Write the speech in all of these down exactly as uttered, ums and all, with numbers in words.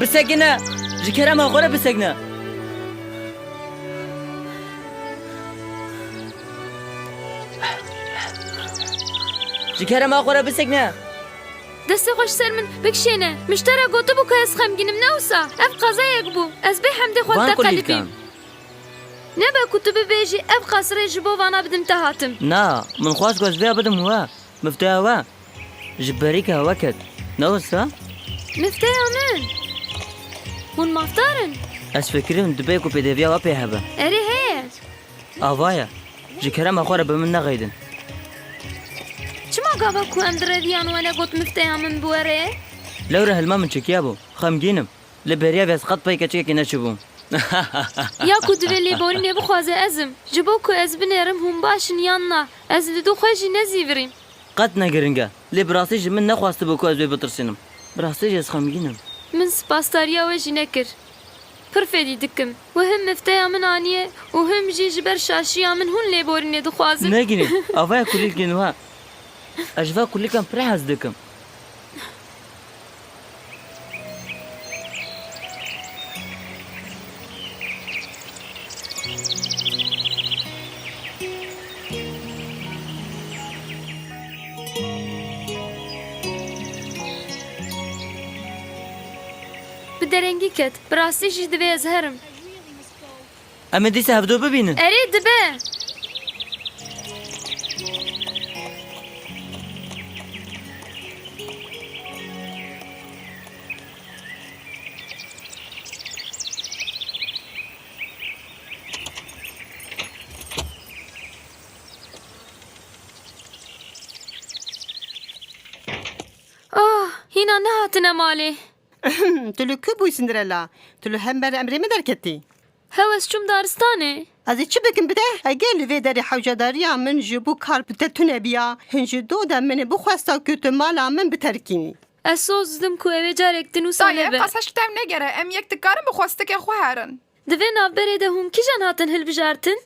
Bisekine! Ji kerema xwe re bisekine! Ji kerema xwe re bisekine! Destê xwe ji ser min bikişêne. Min ji te re gotibû ku ez xemgîn im, ne wisa? Ev qezayek bû. Ez bê hemdê xwe Van biteqelibîm. Kulîlkan. Nebe ku tu bibêjî, ev qasirê ji bo vana bidim te hatim. Na, min xwest ku ez vêya bidim we. Mifteya we ji berîka we ket. Ne wisa? Mifteya min? Hûn mafdar in? Ez fikirim dibe ku pêdiviya we pê hebe. Erê heye. Ava ye. Ji kerema xwe re bi min nexeydin. Çima gava ku em di reviyan we negot mifteya min biwere? Lewre hilma min çekiya bû. Xemgîn im. Li beriya vê ez qet pey keçikekê neçûbûm. Ya ku divê lêborînê bixwaze ez im. Ji bo ku ez binêrim hûn baş in yan na. Ez li dû xwe jî nezîvirîm. Qet ne giring e. Lê bi rastî ji min nexwestibû ku ez wê bitirsînim. Bi rastî jî ez xemgîn im. Min spasdariya we jî nekir. Pir fêdî dikim. We him mifteya min aniye û him jî ji ber şaşiya min hûn lêborînê dixwazin. Ne girîng. Avaya kulîlkên we. Ez ji van kulîlkan pir hez dikim. Bi derengî ket. Bi rastî jî divê ez herim. Em ê dîsa hevdu bibînin. Erê, dibe. Ah, hîna nehatine malê. Tu li ku bûyî Cinderella? Tu li hember emrê min derketî? Hew, ez çûm daristanê. Ez ê çi bikim bi te? Eger li vê derê hewcedariya min ji bo kar bi te tune biya, hin ji do de min ê bixwesta ku tu mala min biterkînî. Ez soz didim ku ew ê carek din wisa Dayê, nebe. Qas hişk tev negere, em yek dikarin bi xwestikê xwe herin. Di vê navberê de hûn kîjan hatin hilbijartin?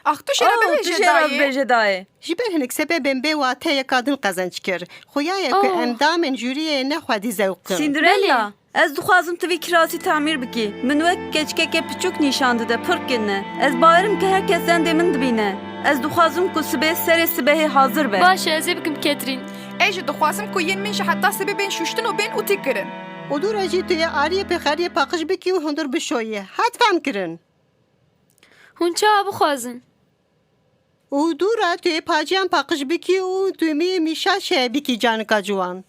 Ax, tu jê re Oh, tu bibêje jê re dayê. Bibêje dayê. Ji ber hinek sebebên bê wate yeka din qezenc kir. Xuya ye ku Oh. Endamên jûriyê ne xwedî zewq in. Cinderella, Belê. Ez dixwazim tu vî kirasî tamîr bikî. Min wek keçikeke piçûk nîşan dide, pir kin e. Ez bawerim ku her kes zendê min dibîne. Ez dixwazim ku sibê serê sibehê hazir be. Baş e, ez ê bikim Ketrin. Ez jî dixwazim ku yên min jî heta sibê bên şûştin û bên ûtî kirin. Û dû re jî tu yê ariyê pêxeriyê paqij bikî û hundir bişoyî. Hat fehmkirin? Hûn çawa bixwazin? Û dû re tu yê paciyan paqij bikî û tu yê mîşa şeye bikî canika ciwan.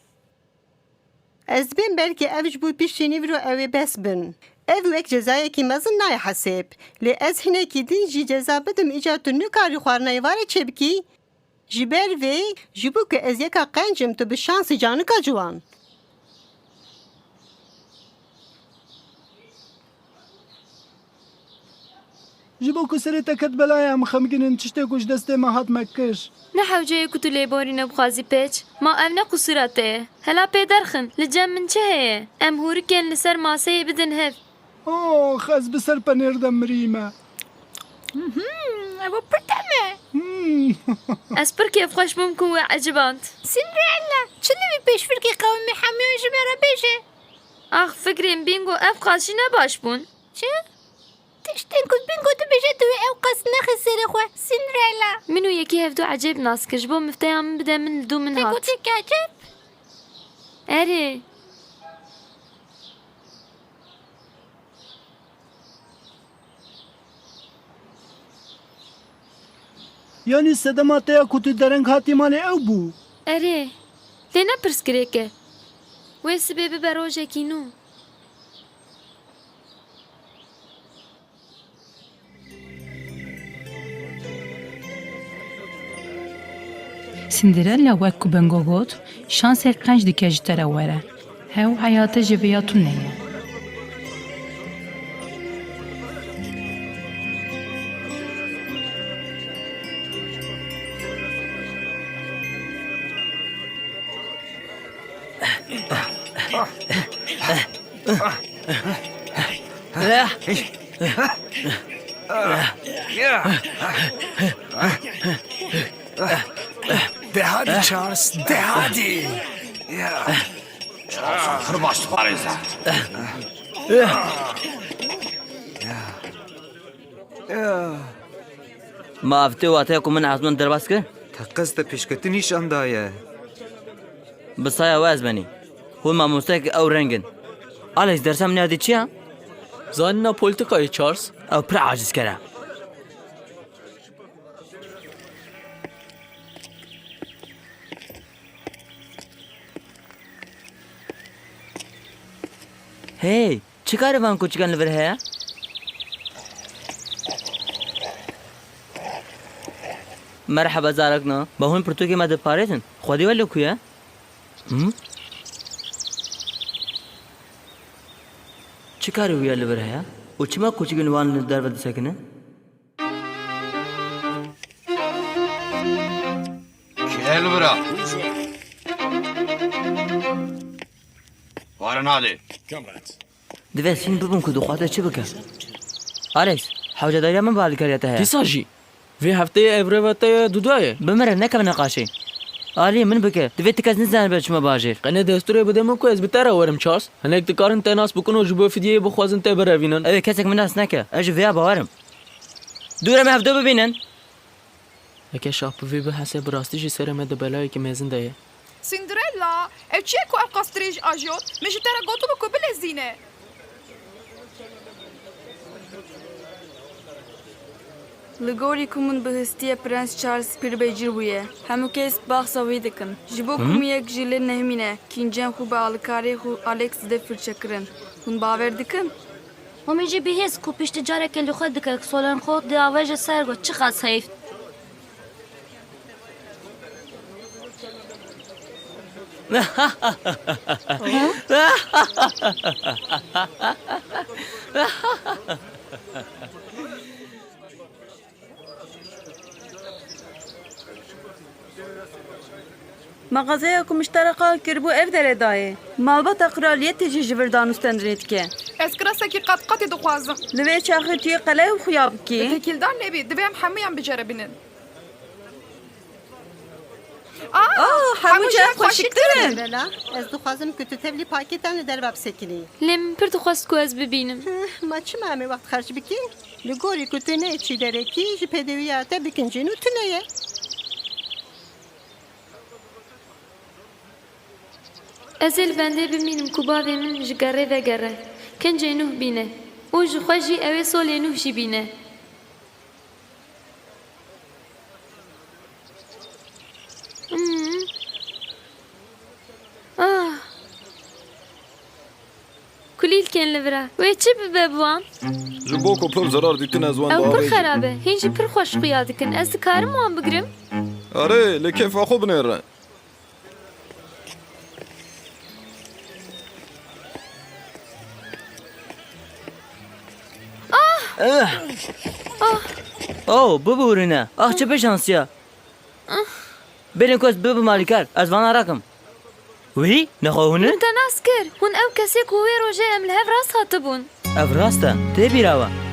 Ez dibêm belkî ev ji bo piştî nîvro ew ê bes bin. Ev wek cezayekî mezin nayê hesêb. Lê ez hinekî din jî ceza bidim, îcar tu nikarî xwarina êvarê çêbikî. Ji ber vê, ji bo ku ez yeka qenc im, tu bi şansî canika ciwan. Ji bo ku serê te ket belayê em xemgîn in, tiştê ku ji destê me hat me kir. Ne hewce ye ku tu lêborîne bixwazî pêç. Ma ev ne qisûra te ye. Hela pê derxin, li cem min çi heye? Em hûrikên li ser maseyê bidin hev. Ox, ez bi ser penêr de mirîme. Mhm, ew pir tem e. Hmm. Ez pir kêfxweş bûm ku we eciband. Cinderella, çi li wî pêşfirkê qewimî hemiyan ji me re bêje? Ax, fikrên Bingo ev qas jî ne baş bûn. Çi? Tiştên ku Bingo dibêje, tu wê ew qas nexî serê xwe, Cinderella. Min û yekî hevdu ecêb nas kir, ji bo mifteya min bide min, li dû min Te hat. Gotiye ecêb? Erê. Yanî sedema te ya ku tu dereng hatî malê ew bû? Erê. Lê ne pirsgirêk e. Wê sibê bibe rojekî nû. Cinderella wek ku Bingo got, şansê qenc dike ji te re were. Hew heyatê ji vêya tune ye. De hadi Charles, de hadi. Ya. Pir baş diparêze. Ma ev tê wateya ku min ezman derbas kir? Te qesta pêşketin nîşan daye. Bi saya we ez benî. Hûn mamosteyek ew reng in. Alex, dersa min ya dî çi ya? Zanîna polîtîkayê, Charles. Ew pir acizker e. Hey, çi karê van koçikan li vir heye? Merheba zarokno. Ba hûn pirtûkê me diparêzin. Xwedî we li ku ye? Hı? Çi karê wî ye li vir heye? Û çima koçikan wan li derve disekinin? Gel bira. Warin hadi. Divê sîn bibin ku dixwaze çi bike. Alex, hewcedariya min bi alîkariya te heye. Dîsa jî. Vê hefteyê ev rêva te ye duda ye. Bimire, nekeve niqaşê. Alî min bike. Divê ti kes nizanibe çima bajêr. Qene destûrê bide min ku ez bi te re werim, Charles. Hinek dikarin te nas bikin û ji bo fidyeyê bixwazin te birevînin. Ew ê kesek min nas neke. Ez ji vêya bawer im. Dûre me hevdo bibînin. Heke şah bi vê bihese, bi rastî jî serê me di belayekî mezin de ye. Cinderella, ev çi ye ku ew qas dirêj ajot? Min ji te re gotibû ku bilezîne. Li gorî ku min bihîstiye, Prens Charles pir bêcîr bûye. Hemû kes behsa wî dikin. Ji bo ku Hı? miyek jî li nehimîne, kîncên xwe bi alîkarê xwe Alex dide firçekirin. Hûn bawer dikin? Û min jî bihîst ku piştî carekê li xwe dike, ku solan xwe diaveje ser got, çiqas heyf. Mexazeya ku min ji te re qal kiribû ev dere dayê. Malbata qraliyetê jî ji vir danûstendinê dike. Ez kirasekî qat qatî dixwazim. Li vê çaxê tu yê qeleyê xuya bikî. Tekîldar nebî, divê em hemûyan biceribînin. Ah, hemû jî xweşiktir in. Bela, ez dixwazim ku tu tevlî pakêtan li derve bisekinî. Lê min pir dixwest ku ez bibînim. Ma çima em ê wext xerc bikin? Li gorî ku tu neyê çî derekî, ji pêdiviya te bikin jî nû tune ye. Ez ê li bendê bimînim ku bavê min ji gerê vegere, kincê Nuh bîne û ji xwe jî ew ê solê Nuh jî bîne. Hmm. Ah. Kulîlkên li vir e. Wê çi bibe bi wan? Ji bo ku pir zerar dîtin ez wan Ew pir bavêjim. Xerab e. Hîn jî pir xweş xuya dikin. Ez dikarim wan bigrim? Erê, li kêfa xwe binêre. Ah! Eh. Ah! Oh, bibûrîne. Ah, çi pêşansiya. Ah. Bêrên ku ez bibim alîkar, ez vana rakim. Wî? Nexwe hûn in? Min te nas kir. Hûn ew kesê ku wê rojê em li hev rast hatibûn. Ev rast e. Tê bîra we.